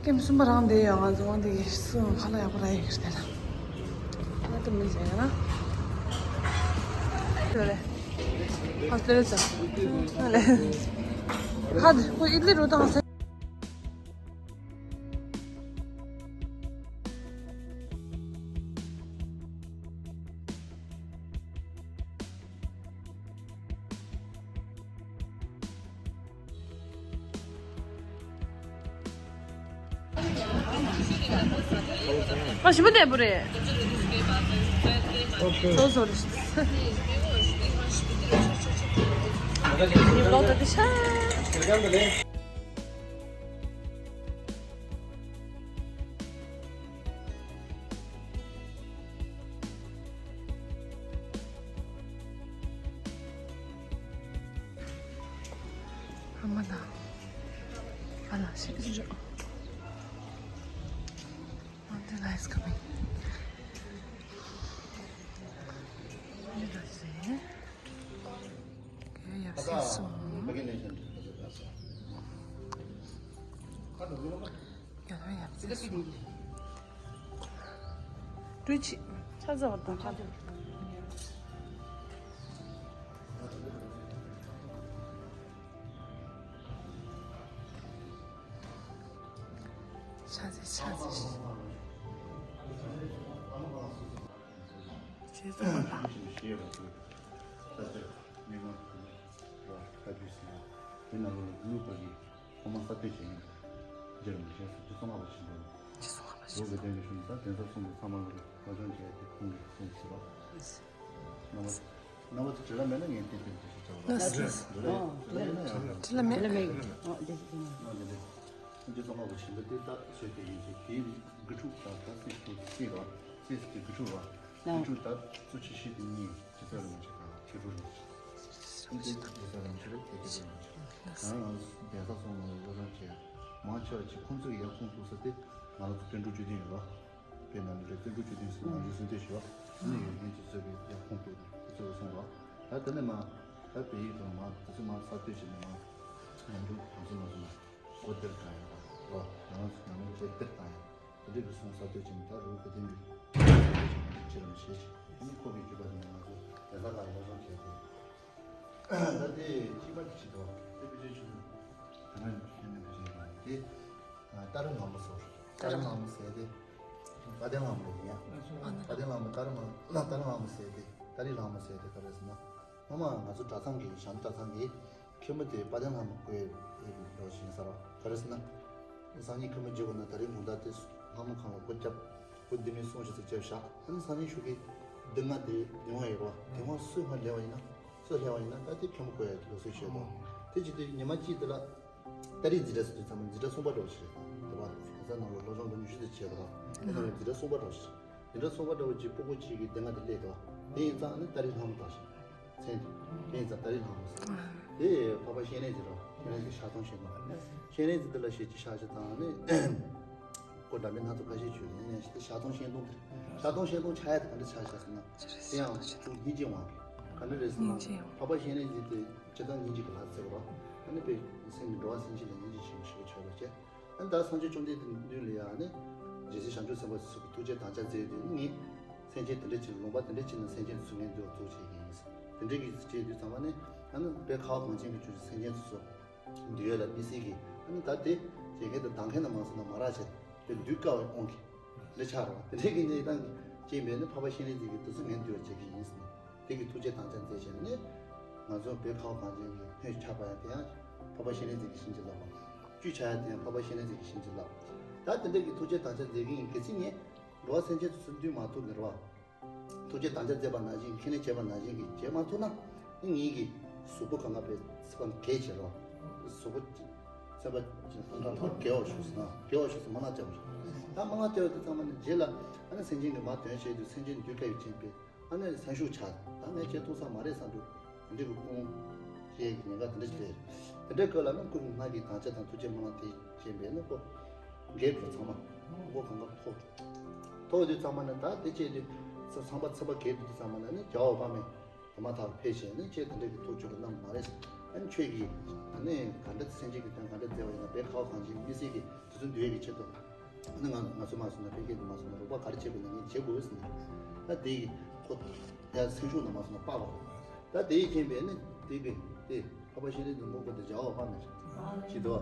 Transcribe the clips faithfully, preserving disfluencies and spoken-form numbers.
ཀེམ་གསུམ་པ་རང་བསྡད་ཡོད། ང་ཚོ་འོང་དེ་གི་སུ་ཁ་ལག་ཡག་པོ་རག་ཡོད་ཀྱི་རེད་ན། ཁ་ལག་དེ་མིན་ཟེར་ཡོད་ན། ལོ་ལེ། ཧ་ལེ་ཙ། ཧ་ལེ། ཧ་ལེ་ཁོ་ཨི་ལི་རུ་དང་ཟེར། ཨ་ཞིམ་པོ་འདེབས་པོ་རེད། སོ་སོ་རེད། ཉིན་ལོག་ཏུ་དེ་ཤ། ཨ་མ་ལགས། ཨ་ལགས་ཤིག་ཤིག་ཤིག Mountain lion is coming. ཨ་ལགས་ཤིག་ག་ཡབ་སྲས་སོང་། ཡ་ལ་ཡབ་སྲས་སོང་། ཏུ་ཆི། ཆ་ཚ་བར་དང་ཆ་ཚ། ཆ་ཚ་ཆ་ཚ། ཆེ་ཚ་བར་དང་། དེ་ནང་ལོགས་ལ་འབུལ་བ་གི་ཁོ་མ་ས་གཏོད་བྱེད་མཁན་རྗེ་རིན་པོ་ཆེ་སོགས་ཀྱི་གསུང་ངག་པ་ཆེན་པོ། ཆེ་སོང་ངག་པ་ཆེན་པོ། འོག་གི་རྟེན་གྱི་ཤུལ་ད་གདན་ས་གསུམ་གྱི་ཚང་མ་ལ་སློབ་སྦྱོང་བྱས་ཏེ་ཁོང་གི་གསུང་ཞུས་པ། རྣམ་པ་རྣམ་པ་ཚོ་དྲི་བ་མེད་ན་ངས་ཏན་ཏན་དྲི་ཞིག་བྱ་བ་ལ། ལགས་སོ། དྲི་བ་ཡོད་ན་ཡང་། དྲི་བ་མེད། དྲི་བ་མེད། ཨ་འདི་ཞིག་ཨ་འདི་འདི། ཁོང་ཚོའི་གསུང་ངག་པ་ཆེན་པོ་དེ་ད་བཟོས་ཏེ་ཡིན་ཅིག་དེའི་དགེ་ཕྲུག་དང་ད་སྲིད་དུ་སྲིད་རོ། སྲིད་ཀྱི་དགེ་ཕྲུག་རོ། དགེ་ཕྲུག་ད་གཙོ་ཆེ་ཤོས་དེ་གཉིས་ཇི་ལྟར་ལུང་ཆེ་དང་ཁྱེད་ཕྲུག་རེད། ཁོང་ཚོའི་ཇི་ལྟར་ལུང་ཆེ་རེད་དེ་དགེ་ཕྲུག་རེད། ང་རང་གདན་ས་སོང་ནས་སློབ་སྦྱོང་བྱས། མང་ཆེ་བ་ཅིག་ཁོང་ཚོས་ཡར་ཁོང་ཐུག་ས་དེ་ང་རང་ཚོ་བརྩོན་འགྲུས་བཅུད་ལྡན་ཡོད་རོ། དཔེར་ན་འདི་འདྲའི་བརྩོན་འགྲུས་བཅུད་ལྡན་སུ་ནང་འདྲེན་སུན་ཏེ་ཞུ་བ། ནི་ཡོད་མཁན་གྱི་གཙོས་པའི་ཡར་ཁོང་ཐུག་དེ་ཚོ་གསུངས་པ། ད་དེ་ནས་མ་ད་བོད་ཡིག་དང་མ་དེ་ཚོ་མ་གསར་གཏོད་བྱས་ནས་མ་ཉམས་འགྱུར་གང་སོང་མ་སོང་ན་སྒོ་སྟེར་གང་ཡིན་པ་རོ། ང་རང་ཚོ་ནང་མི་སྒོ་སྟེར་གང་ཡིན། དེ་འདྲའི་གི་གསུང་གསར་གཏོད་བྱས་ནས་ད་རུང་གི་དེ་འདྲའི་ཅི་རམ་ཤེས་ཤིག་ནི་ཁོ་གི་རྒྱུད་པ་དེ་ནས་ང་ཚོ་དེ་ས་ཁ་སློབ་སྦྱོང་བྱས་ཏེ། ད་དེ་གཅིག་པ་དེ་ཅི་དོ་དེ་བེད་སྤྱོད་ཆུང་ད་ང་ཤེས་ན་བེད་སྤྱོད་དང་དེ་ཏཱ་རེ་ལྷ་མོ་ཟེར། ཏཱ་རེ་ལྷ་མོ་ཟེར་དེ་དཔལ་ལྡན་ལྷ་མོ་ཡིན་ཡ། དཔལ་ལྡན་ལྷ་མོ་ཏཱ་རེ་མ་ཏཱ་རེ་ལྷ་མོ་ཟེར་དེ་ཏཱ་རེ་ལྷ་མོ་ཟེར་དེ་ག་རེ་ཟེར་ན། སྔོན་མ་ང་ཚོ་གྲྭ་ཚང་གི་གཞན་གྲྭ་ཚང་གི་མཁན་པོ་དེ་དཔལ་ལྡན་ལྷ་མོ་བསྐོས་ཡོད་པའི་ལོ་ཞིག་ཡིན་ས་རེད། ག་རེ་ཟེར་ན། སང་ཉིན་མཁན་པོ་བརྗེ་དགོས་ན་ད་རེས་དགོང་དག་དེ་ལྷ་མོ་ཁང་ལ་སྒོ་བརྒྱབ། སྒོ་འདི་མིན་སོང་ཞིག་ཚེ་བརྒྱབ་བཞག་ཨ་ནི་སང་ཉིན་ཞུགས་ཀྱི་འདི་ང་དེ་འདི་བ་ཡོད་རེད་བ། དེ་བ་སུས་ང་ལས་པ་ཡིན་ན་སུ་ལས་པ་ཡིན་ན་ད་དེ་མཁན་པོ་བསྐོས་ཡ་ལུགས་སྲོལ་ཞིག་ཡོད་དོ། དེ་ཅི་དེ་ཉི་མ་གཅིག་དེ་ལ་ཏཱ་རེ་འཛིན་གྲྭ་ཟེར་དུས་ཚང་མ་འཛིན་གྲྭ་གསུམ་པ་འདྲ་བོ་ཞིག་རེད་དེ་བ། དེ་ཚོ་ནང་ལ་སློབ་སྦྱོང་ལོ་ཉི་ཤུ་ཙམ་བྱས་རེད་བ། དེ་ཚོ་ནང་འཛིན་གྲྭ་གསུམ་པ་འདྲ་བོ་ཞིག་འཛིན་གྲྭ་གསུམ་པ་འདྲ་བོ་ཅིག་སྤུ་གུ་གཅིག་གིས་འདི་ང་དེ་སླེབས་དོ། དེ་ཡིན་ཙང་ཨ་ནི་ཏཱ་རེ་ལྷ་མོ་བཏགས་ཤིང་། མཚན་དེ་ཡིན་ཙང་ཏཱ་རེ་ལྷ་མོ་ཟེར། དེ་འཕགས་པ་སྤྱན་རས་གཟིགས་རོ། སྤྱན་རས་གཟིགས་ཕྱག་སྟོང་ཤེས་དང་། སྤྱན་རས་གཟིགས་འདི་ལ་ཞེས་ཀྱི་ཕྱག་ཕྱི་དང་ནི། སྐོར་འདྲ་མིན་སྣ་ཚོགས་ཁ་ཤས་བྱོས་ནས་ཡང་ཞིག་ཕྱག་སྟོང་སྤྱན་སྟོང་དེ། ཕྱག་སྟོང་སྤྱན་སྟོང་ཕྱག་ཡ་དེ་ག་འདྲ་ཕྱག་ཕྱག་ཟེར་ན། དེ་ཡང་ཅུང་སྙིང་རྗེའི་དབང་གིས། ག་འདྲ་རེད་ཟེར་ན། སྙིང་རྗེའི་དབང་། འཕགས་པ་སྤྱན་རས་གཟིགས་དེ་སྤྱིར་བཏང་སྙིང་རྗེ་གི་ལྷ་ཟེར་བ་རོ། ཨ་ནི་དཔེ་སེམས་ཀྱི་འགྲོ་བ་སེམས་ཅན་ལ་སྙིང་རྗེ་ཆེན་པོ་ཞིག་ཆགས་པ་བྱས། ཨ་ནི་ད་སངས་རྒྱས་བཅོམ་ལྡན་འདས་མདུན་ལ་ཡང་ནི། རྗེ་བཙུན་བྱང་ཆུབ་སེམས་དཔའ་སོགས་ཀྱི་ཐུགས་རྗེ་དམ་བཅའ་མཛད་དེ་ནི་ངས། སེམས་ཅན་དེ་འདྲ་ཅིག་ལུང་པ་དེ་འདྲ་ཅིག་ནས་སེམས་ཅན་ཚུལ་ངན་འདུལ་བ་གཙོ་བྱས་ཀྱི་ཡིན། དེ་འདྲ་གི་བྱས་དུས་ཚང་མ་ནི་ཨ་ནི་དཔེ་ཁ་བ་གངས་ཅན་གྱི་ཆོས་སུ་སེམས་ཅན་ཚོ་འདུལ་ཡ་ལ་དམིགས་བསལ་གྱི་ཨ་ནི་ད་དེ་བྱེད་མཁན་དང་སྡང་མཁན་ལ་མ་སོང་ན་མ་རག་བྱས་དེ་འདུལ་དཀའ་བའི་དབང་གིས་འདི་ཆགས་རོགས་དེ་འདྲ་གི་གནས་སྟངས་ཀྱི་རྐྱེན་པས་ནི་འཕགས་པ་སྤྱན་རས་གཟིགས་ཀྱིས་དེ་ཚོ་ངས་འདུལ་བ་བྱེད་ཀྱི་ཡིན་ཟེར་ནས་དེ་གི་ཐུགས་རྗེ་དམ་བཅའ་མཛད་བྱས་ནས་ང་ཚོ་བོད་ཁ་བ་གངས་ཅན་གྱི་ལྷོད་ཆགས་པ་ཡང་དེ་ཡང་འཕགས་པ་སྤྱན་རས་གཟིགས་ཀྱི་བྱིན་གྱིས་བརླབས་པ། བཅུད་ཆགས་ཡ་དེ་ཡང་འཕགས་པ་སྤྱན་རས་གཟིགས་ཀྱི་བྱིན་གྱིས་བརླབས། ད་དེ་འདྲ་གི་ཐུགས་རྗེ་དམ་བཅའ་མཛད་ཀྱི་ཡིན་གལ་སྲིད་ངས། འགྲོ་བ་སེམས་ཅན་དུ་ཚུར་འདུལ་མ་ཐུབ་ནི་རེད་བ། ཐུགས་རྗེ་དམ་བཅའ་མཛད་པ་ནང་བཞིན་ཁས་ལེན་བྱས་པ་ནང་བཞིན་གྱི་བྱེད་མ་ཐུབ་ན་ནི་ངེད་ཀྱི་གཟུགས་པོ་གང་ག་པའི་ཚེ་བ་འགས་བྱེད་རོགས། གཟུགས་པོ་ཚེ་བ་འགས་པ་ཞུགས་སོང་ན་འགས་པ་ཞུགས་སོང་མ་ལག་བཅའ་བ་ཞུགས། ད་མ་ལག་བཅའ་བ་དེ་ཚང་མ་ནི་རྗེས་ལ་ཨ་ནི་སེམས་ཅན་གྱི་མ་དོན་བྱས་དུས་སེམས་ཅན་འདུལ་དཀའ་བའི་རྐྱེན་པས་ཨ་ནི་སེམས་ཤུགས་ཆག་ད་ངས་བྱེད་ཐུབ་ས་མ་རེད་བསམ་དུས་འདི་གི་ཁུངས་བཅས་ཀྱི་ཉེན་ཁ་དེ་འདྲ་ཞིག་རེད། དེ་འདྲའི་སྐབས་ལ་ནི་སྐུ་མི་སྔགས་ཀྱི་དམ་བཅའ་དང་ཐུགས་རྗེ་མ་ལག་དེ་བྱས་པས་ནི་ཁོ་འགས་པ་ཚང་མ་མགོ་གང་ག་ཐོག་ཐོག་དུས་ཚང་མ་ནི་ད་དེ་བཅས་དུས་ཚངས་པ་ཚངས་པ་གས་དུས་ཚང་མ་ནི་ནི་རྒྱལ་བ་དཔག་མེད་དེ་མ་ཐག་ཕེབས་བྱས་ནི་ཁྱེད་དེ་འདྲ་གི་ཐུགས་ཆོས་ལ་གནམ་མ་རེད། ཨ་ནི་ཆོས་ཀྱི་ཨ་ནི་ག་འདྲ་སེམས་ཅན་གྱི་དོན་ག་འདྲ་མཛད་པ་ཡིན་ན་བའི་ཁ་བ་གངས་ཅན་མི་སེར་གྱི་དུས་ཚོད་འདུལ་ཡས་ཀྱི་ཆེད་དུ། ཨ་ནི་ང་ང་ཚོ་མ་སོང་ན་བོད་སྐད་དུ་མ་སོང་ན་རོགས་པ་ག་རེ་བྱེད་དགོས་ན་ངས་བྱེད་དགོས་ཟེར་ནས། ད་དེ་གི་ཁོ་ཡ་སེམས་ཤུགས་ལ་མ་སོང་ན་དཔའ་བ། ད་དེ་ཡི་རྐྱེན་པས་ནི་དེ་གི་དེ་འཕགས་པ་སྤྱན་རས་གཟིགས་མགོན་པོ་དེ་བྱ་བ་དཔའ་མེད་རེད། ཅི་དོ།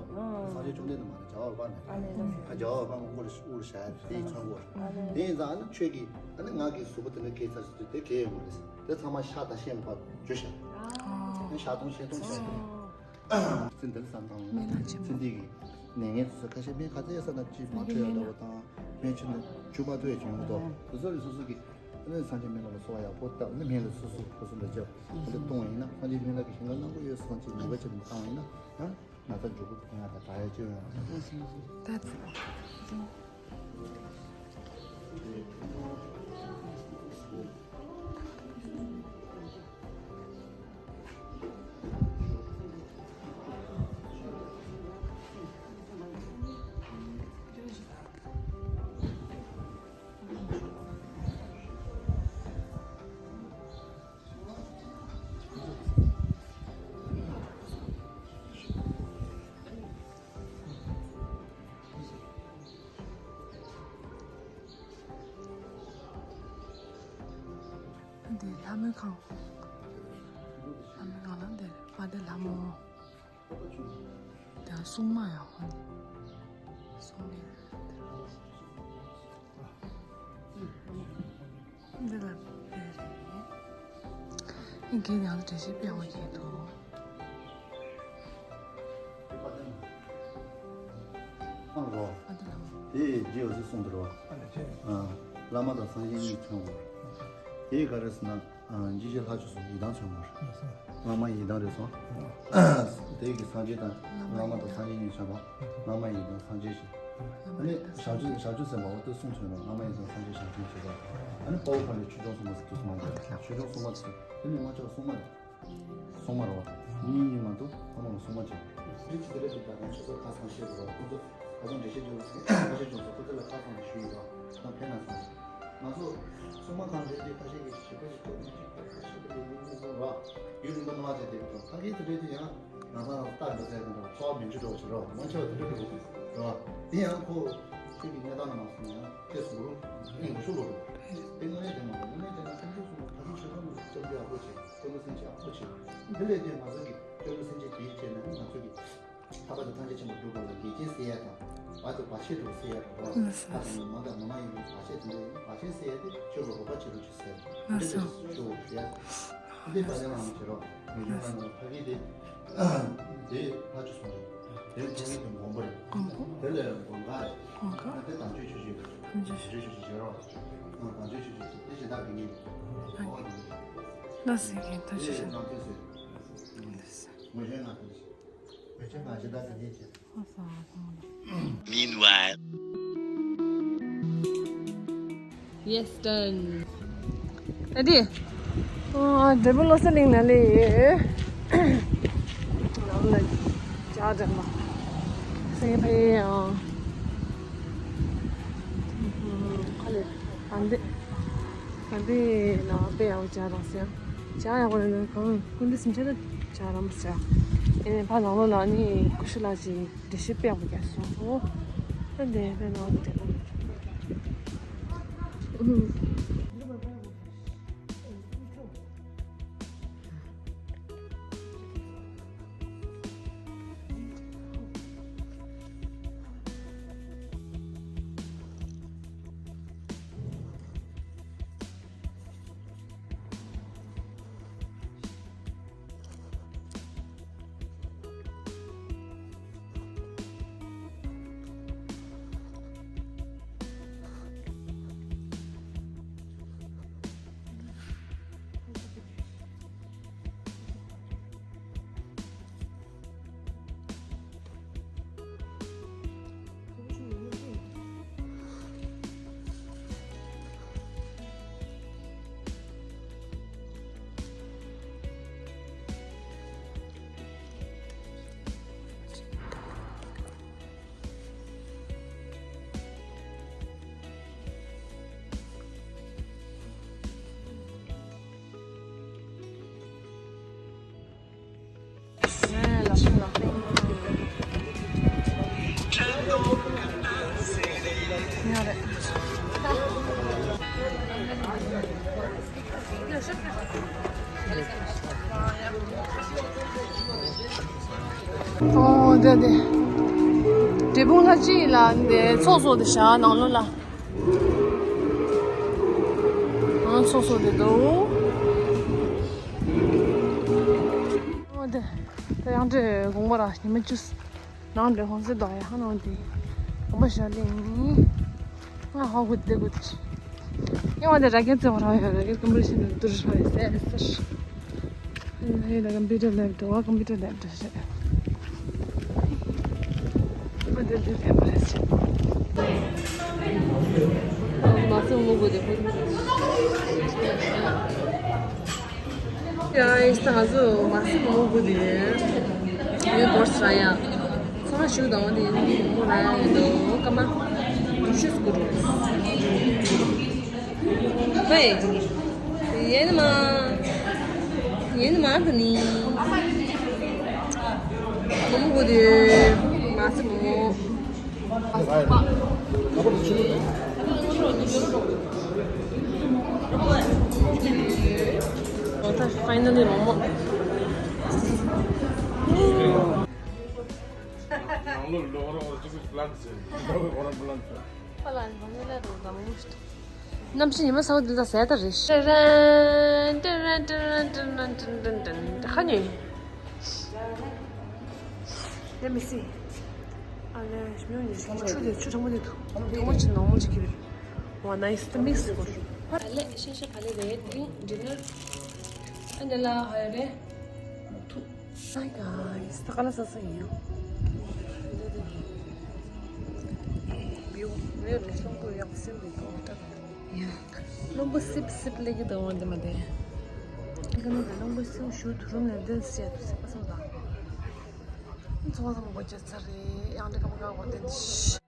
སངས་རྒྱས་བཅོམ་ལྡན་འདས་མ་རེད། བྱ་བ་དཔའ་མེད་རེད། ཨ་བྱ་བ་དཔའ་མོ་དབུ་ལ་དབུ་ལ་བཞག་ཡ་དེ་ཡི་མཚོན་དགོས་རེད། དེ་ཡིན་ཙང་ཨ་ནི་ཆོས་ཀྱི་ཨ་ནི་ངག་གི་གཟུགས་པོ་དེ་འདྲ་གས་ཚར་སོང་དུས་དེ་གས་ཡོད་མ་རེད། དེ་ཚང་མ་ཤ་དང་ཤིང་ལ་ཕར་འཇུ་བཞག་ཨ་ནི་ཤ་དོང་ཤིང་དོང་བྱས། ཚེ་འདིར་བསམ་བཏང་། སྨན་བླ་ཆེན་པོ། ཚེ་འདི་གི་ནད་ངན་དེ་ཚོ་ཁ་ཤས་སྨན་ག་ཚད་ཡོད་ས་ན་ཅིག་མ་འཕྲོད་ཡ་འདྲ་བོ་དང་། སྨན་ཆུ་ནི་ཆུ་བ་ཐོས་བྱུང་འདུག་དེ་ཚོ་ལ་སོ་སོ་གི་ཨ་ནི་སངས་རྒྱས་སྨན་བླ་ལ་གསོལ་བ་ཡག་པོ་བཏབ། ཨ་ནི་སྨན་ལ་སོ་སོ་སོ་སོ་ལ་བཅོས། ཨ་ནི་གཏོང་བ་ཡིན་ན་སངས་རྒྱས་སྨན་བླ་གི་ཞིང་ཁ་རྣམ་པ་ཡོད་སོང་ཅིག་ནུས་པ་ཅིག་བཏང་བ་ཡིན་ན་ཡང་ན་ཚ་མགྱོགས་པོ་ཕན་ཡ་དང་དྲག་ཡ་ཅིག་ཡོང་ཡ། ད་ཚོ། འདི་ལྷ་མོའི་ཁང་། ལྷ་མོའི་ཁང་ལ་འདི་རེད། ཨ་འདི་ལྷ་མོ། འདི་སྲུང་མ་ཡང་ཧོ་ནི། སྲུང་མ། འདི་ལ་འདི་རེད། ཨེ་གེ་ཡང་འགྲེལ་བཤད་སྤེལ་བ་ཡིན་འདུག་ཨ་འགྲོ། ཨ་འདི་ལ། དེ་རྗེ་འོད་ཟེར་གསུངས་འདུག་རོ། ཨ་ལ་ཆེ། ཨ། བླ་མ་དང་སངས་རྒྱས་གཉིས་མཚོན་དགོས། དེ་ག་རེ་ཟེར་ན། ཨ། འཇིགས་བྱེད་ལྷ་བཅུ་སོགས་ཡི་དམ་མཚོན་དགོས། བླ་མ་ཡི་དམ་རེད་སོང་། དེ་གི་སངས་རྒྱས་དང་བླ་མ་དང་སངས་རྒྱས་གཉིས་མཚོན་པ། བླ་མ་ཡི་དམ་སངས་རྒྱས་ཞེས། ཨ་ནི་ཞབས་ཀྱུ་ཞབས་ཀྱུ་ཟེར་བ་འོ་དེ་གསུངས་མཚོན་རོ། བླ་མ་ཡི་དམ་སངས་རྒྱས་ཞབས་ཀྱུ་ཞེས་པ། ཨ་ནི་དཔའ་བོ་ཁ་ནས་ཆོས་སྐྱོང་སྲུང་མ་ཟེར་དུས་སུ་མ་ཆོས་སྐྱོང་སྲུང་མ་ཟེར། དེ་ནི་མ་ཆོག་སྲུང་མ་རེད། སྲུང་མ་རོ། གཉིས་གཉིས་མ་གཏོགས་ཁོ་རང་ལ་སྲུང་མ་བྱེད། རིགས་ཀྱི་དེ་རེད་དེ་ད་གང་ཆོས་ཚོགས་ཁ་ཚང་ཤེས་དགོས་རོ། ཁོ་ཚོ་ཁ་ཚང་འགྲེལ་བཤད་བྱེད་དགོས་ཟེར་ཁ་ཤས་བྱུང་སོང་། ཁོ་ཚོ་ལ་ཁ་ཚང་ནས་ཞུས་ཡོད་རོ། ད་ཕན་ན་ཚང་། ང་ཚོ་སྲུང་མ་གང་རེད་དེ་ཁ་ཤས་ཀྱིས་ཞིབ་ཕྲ་ཞིག་ཐོབ་མི་ཅིག་ཁ་ཤས་ཀྱིས་ཡིན་མི་སྲུང་རོ། ཡུལ་རིང་པོ་མ་ལག་ཅེས་དེ་གི་ཐོག་ཕ་གིའི་དེ་རེད་དེ་ཡང་ང་ཚང་རང་ལྟ་འདོད་ཚད་དེ་འདྲ་འཚོ་བ་མི་འཇུ་འགྲོ་བ་བྱེད་རོ། མ་ཆེ་བ་དེ་འདྲ་གི་རེད་རོ། དེ་ཡང་ཁོ་ཁྱོད་ཀྱི་གནས་སྟངས་ནང་མ་སོང་ན་ཡང་དེ་སུ་རུ་ཨེ་ངུ་ཤུ་ལོ་རོ། དེ་དངོས་གནས་དེ་མ་རེད། དངོས་གནས་དེ་ན་ཁྱོད་ཚོ་སུ་ཕ་གིའི་ཆོས་ཚོགས་ནང་སྐྱབས་འཇུག་ཡག་པོ་བྱེད། སྐྱབས་འགྲོ་སེམས་བསྐྱེད་ཡག་པོ་བྱེད། འདི་ལས་དེ་ང་ཚོ་གི་སྐྱབས་འགྲོ་སེམས་བསྐྱེད་དེའི་རྗེས་ནས་ང་ཚོ་གི་ཐར་པ་དང་ཐམས་ཅད་མཁྱེན་པར་འགྲུབ་པ་ལ་འགལ་རྐྱེན་སེལ་ཡ་དང་། བར་དུ་བར་ཆད་འགྲོ་སེལ་ཡ་དང་། ལགས་སོ། ལགས་སོ། ད་དུང་མ་དང་མ་མ་ཡིན་པའི་བར་ཆད་དེ་འདྲ་ཡིན་ན་བར་ཆད་སེལ་ཡ་དེ་ཆོས་ལ་རོགས་པ་བྱེད་རོགས་བྱེད་ཟེར། ལགས་སོ། འདི་ལྟར་ཞུ་བ་རེད། འདི་བར་ཆད་རང་བྱེད་རོགས། མི་ལགས་སོ། ཕ་གི་དེ། དེ་ལྷ་ཆོས་སོང་རེད། དེ་ཕ་གི་དེ་མགོན་པོ་རེད། མགོན་པོ། དེ་ལས་མགོན་ཁང་རེད། མགོན་ཁང་། དེ་དམ་ཆོས་ཆོས་ཆོས་རེད། དམ་ཆོས་ཆོས་ཆོས་བྱེད་རོགས། དམ་ཆོས་ཆོས་ཆོས་དེ་གཞན་དག་གི་ཉིད། ལགས་སོ། ཡིན། ཐུགས་རྗེ་ཆེ། ངོས་བཞིན་ང་ཐུགས་རྗེ་ཆེ། ངོས་བཞིན་ང་ཞེ་དྲག་གི་ཉིད་ཆེ། Meanwhile. Yes, done. Ready? ཨ། འབྲས་སྤུངས་བློ་གསལ་གླིང་ནང་ལ་ཡོད། ནང་ལ་ཇ་འདྲ་མ། སེ་ཕེ་ཡང་། ཁ་ལས། ཨ་འདི། ཨ་འདི་ནང་དཔེ་ཡག་པོ་ཇ་རག་སོང་། ཇ་ཡག་པོ་རེད། གང་སྐུ་མདུན་སེམས་ཅན་ལ་ཇ་རག་མ་སོང་། ཨེ་ནས་ཕ་ནང་ལོགས་ལ་ནི་ཀུ་ཤུ་ལགས་ཀྱིས་འགྲེལ་བཤད་དཔེ་ཡག་པོ་བརྒྱབ་སོང་། ཨོ། ད་འདི་དཔེ་ནང་དུ་བསྡད་པ། ཨོ་དེ་དེ། འབྲས་སྤུངས་ལྷ་སྤྱི་ལ་འདི་ཚོགས་གསོག་དེ་བཞག་ནང་ལོགས་ལ། ཨང་ཚོགས་གསོག་དེ་འདུག་ཨོ་དེ། ད་ཡང་འདྲེ་དགོང་མོ་ར་ཉི་མ་བཅུ། ནང་འདྲེ་ཧོན་སེ་དོ་ཡ་ཧ་ནང་དེ། དགོང་མོ་ཞག་ལེ་ནི། ང་ཧོ་གུ་དེ་གུ་དེ། ཡང་བ་དེ་ར་གེ་ཙེ་བ་ར་ཡ་ར་གེ་ཀམ་པུ་ཤིན་དུ་དུར་ཧ་ཡ་སེ་སེ། ཧེ་ད་ཀམ་པུ་ཊར་ལེབ་འགྲོ་བ་ཀམ་པུ་ཊར་ལེབ་འགྲོ་ཞེས། ཨ་འདིར་འདིར་ལེབ་རེད་ཞེས། མ་སུ་མོ་གོ་དེ་ཁོ། ཡ་ཨེ་ས་ང་ཚོ་མ་སུ་མོ་གོ་དེ་ཡོད་གོ་ས་ཡ། ཚང་མ་ཞུ་དང་དེ་མོ་ལ་ཡ་ཡོད་དོ་ཀ་མ་དུ་ཤུས་གོ་རོ། ཧེ། ཡེ་ནི་མ། ཡེ་ནི་མ་དུ་ནི། མོ་མོ་གོ་དེ་མ་སི་མོ་མོ། ཨོ་ད་ཕའི་ནལ་ལི་མོ་མོ། ནང་ལོགས་ལོགས་རོགས་ཅིག་པླན་ཟེར། ཨོ་རང་པླན་ཟེར། ཧ་ལ་ནི་བ་ནི་ལ་རུ་དམ་མོ་ཞིག་གནམ་གཤིས་ཉི་མ་ཚ་བོ་འདི་ལ་ཟས་ད་རེད། ཏྲ་རན་ཏྲ་རན་ཏྲ་རན་ཏྲ་རན་ཏྲ་རན་ཏྲ་རན་ཏྲ་ཁ་ཉོས། Let me see. ཨ་ལེ་ཉོ་ཉོ་ཆུ་དེ་ཆུ་གྲང་མོ་དེ་འདུག་ཐོག་མ་ཅིག་ནོར་མལ་ཅིག་གི་རེད། ཝ་ནའི་སི་མིག་སི་གོ། ཨ་ལེ་ཤེ་ཤེ་ག་ལེ་རེད་དེ་ཌི་ནར། ཨ་ནེ་ལ་ཧ་ཡ་རེད། ཐུག Hi guys, ད་ག་ལ་ས་ས་ཡིན། བིའུ་རེ་རེ་སོང་པོ་ཡག་སེམས་རེ་གོ་ད། རློན་པོ་སིབ་སིབ་ལེགས་ཀྱི་དང་འདི་མ་དེ། ཀ་ནི་རློན་པོ་སིབ་ཞུ་དུ་རུམ་ནས་འདི་བཤད་དུ་སེ་པ་སོང་ད། ཚོང་བཟང་པོ་བྱས་ཚར་རེད། ཡང་འདི་ཀ་མ་ག་གོ་དེ་འདི།